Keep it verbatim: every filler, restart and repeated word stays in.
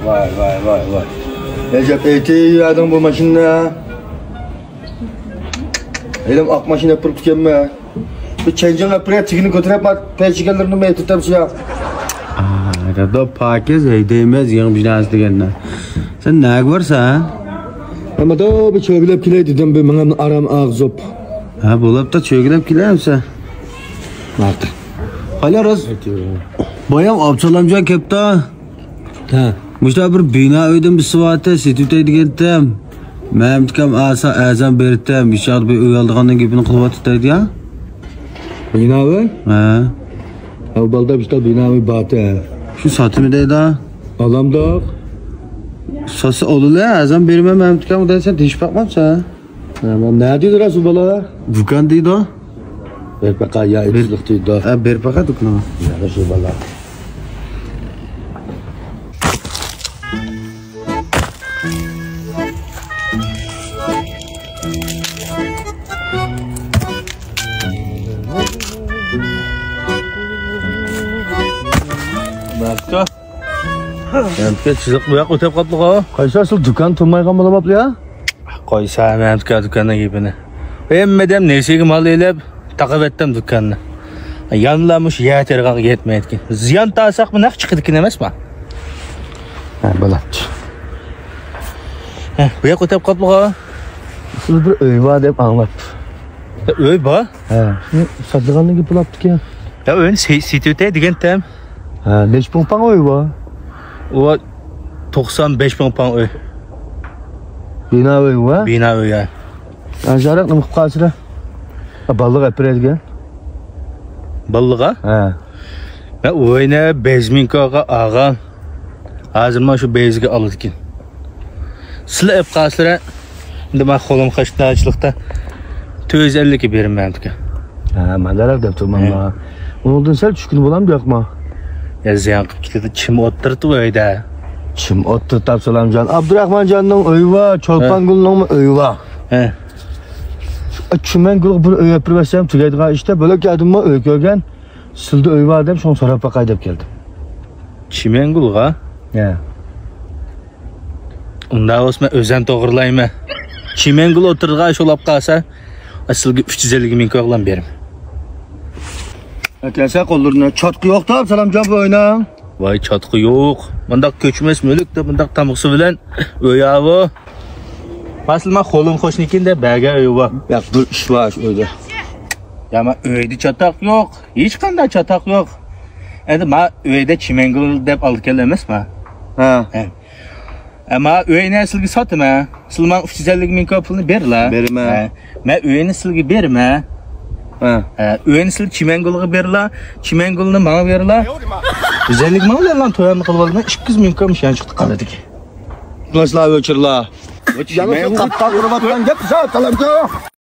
ۋاي، ۋاي، ۋاي، ۋاي. ئەجەب ئېتىۋەردىڭ بۇ ماشىنىنى. ھېلىم ئاق ماشىنا ئەپىرىپتىكەنمەن. بىر چەنجىڭ ئەپىرە، تىكىنى كۆتۈرۈپ، پەيچىگەنلىرىنى مەيتىتەمسە يا. ئا، دادا پاكىز ھەيدەيمىز، يېڭى بىر نەرسە دېگەندە. سەن نەگە بارسەن؟ ئەمما دا بىر چۆگىلەپ كېلەي دېدىم، بىر مېڭەمنى ئارام ئاغزۇپ. ھە، بولاپتا، چۆگىلەپ كېلەمسە. ماقۇل. قايلا راست. بايام ئابسالامجان كەپتا. ھە. مۇشتا بىر بىنا ئۆيدىن بىسىۋاتە سېتىۋېتەي دېگەنتىم. مەمتىكام ئاسا ئەزەم بېرىتەم، ھېچ بىر ئۆي ئالىدىغاننىڭ گېپىنى قىلىۋاتىدۇ دەيدۇ يا. بىنا ئۆي؟ ھە. ھە، بالدا بىشتا بىنا ئۆي باتە. شۇ ساتىمى دەيدۇ. ئالامداق. ساسا ئولىلە، ئەزەم بېرىمەن مەمتىكام دەيسەن، دېيىشىپ باقمامسەن؟ ھە، مانا نە دېدى رەسۇل بالا؟ دۇكان دېدى. بېرىپ باقاي يا، بېرىپ، ئېتىزلىق دېدى. ھە، بېرىپ باقاي دۇكانغا. يا رەسۇل بالا. بەككە. بەككە، سىزىق بۇياق ئۆتۈپ قاپتۇغۇ. قايسى ئەسلى دۇكان تۇرمايغان بولۇپ يا؟ قويسا، مەمتىكا دۇكاننىڭ گېپىنى. ھەممە دەم نېسىگە مال ئېلىپ، تاقىۋەتتىم دۇكاننى. يانلا مۇشۇ يەر تېرىغانغا يەتمەيدىكەن. زىيان تارتساقمۇ نەق چىقىدىكەن ئەمەسما؟ ھە، بولاتتى. ھە، بۇ ياق ئۆتەپ قاپلىغا. سىز بىر ئۆي بار دەپ ئاڭلاپ. ئۆي بار؟ ھە، شۇنى ساتىدىغاننىڭ گېپى بولاپتىكەن. يا، ئۆينى سېتىۋېتەي دېگەنتىم. ھە، نەچچە پۇڭ پاڭ ئۆي بار؟ ئۇ توقسان بەش پۇڭ پاڭ ئۆي. بىنا ئۆي بار؟ بىنا ئۆي، ھە. ھە، جارەك نېمە قىلىپ قالسىلەر؟ ھە، بالىلىق ئەپ بېرەيدىكەن. بالىلىقا؟ ھە. مەن ئۆينى بەش مىڭ كوغا ئالغان. ھازىر مانا شۇ بەيزگە ئالىدىكەن. سىلە ئەپ قالسىلەر، ئەمدى مەن قولۇم خەجنەچىلىكتە تۆت يۈز ئەللىككە بېرىمەن دېگەن. ھە، مەن دەرەخ دەپ تۇرمامما. ھە. ئۇنىڭدىن سەل چۈشكىنە بولامدۇ ياقما؟ يا زىيان قىلىپ كېتىدۇ، چىم ئوتتۇرىدۇ ئۆيدە. چىم ئوتتۇرىدۇ سالامجان. ئابدۇراخمانجاننىڭ ئۆيى بار، چولپانگۈلنىڭمۇ ئۆيى بار. ھە. چىمەنگۈلگە بىر ئۆي ئەپ بېرىۋەتسەم تۈگەيدىغان ئىشتا، بۆلەك يەردىنمۇ ئۆي كۆرگەن. سىلدە ئۆي بار دەپ، شۇڭا سوراپ باقاي دەپ كەلدىم. چىمەنگۈلغا؟ ھە. ئۇنداق بولسا مەن ئۆزۈم توغرىلايمەن. چىمەنگۈل ئوتتۇرىغا شۇلاپ قالسا، سىلگە ئۈچ يۈز ئەللىك مىڭ كوغلام بېرىمەن. ئەكەلسە قوللىرىنى. چاتىقى يوقتا سالامجان بۇ ئۆينىڭ؟ ۋاي، چاتىقى يوق. مۇنداق كۆچمەس مۈلۈك دەپ، مۇنداق تامغىسى بىلەن ئۆي ئاۋۇ. مەسىلەن، مەن قولۇم خوشنىكىن دەپ بەرگەن ئۆي بار. ياق، بىر ئىش بار شۇ ئۆيدە. يا، مەن ئۆيدە چاتاق يوق. ھېچقانداق چاتاق يوق. ئەمدى ما ئۆيدە چىمەنگۈل دەپ ئالدى كەل ئەمەسما؟ ھە. ھە. ئەمما ئۆينى سىلگە ساتىمەن. سىلە ماڭا ئۈچ يۈز ئەللىك مىڭ كوي پۇلنى بېرىلا. بېرىمەن. ھە. مەن ئۆينى سىلگە بېرىمەن. ھە. ھە، ئۆينى سىلە چىمەنگۈلگە بېرىلا. چىمەنگۈلنى ماڭا بېرىلا. يۈز ئەللىك مىڭ بىلەن تويۇمنى قىلىپ ئالىمەن. ئىككى يۈز مىڭ كوي مۇشۇ يانچۇقتا قالىدىكەن. قىلىشلار ئۆچۈرلا. يەنە شۇ قاپقان قۇرۇۋاتقان گەپ سالامجان.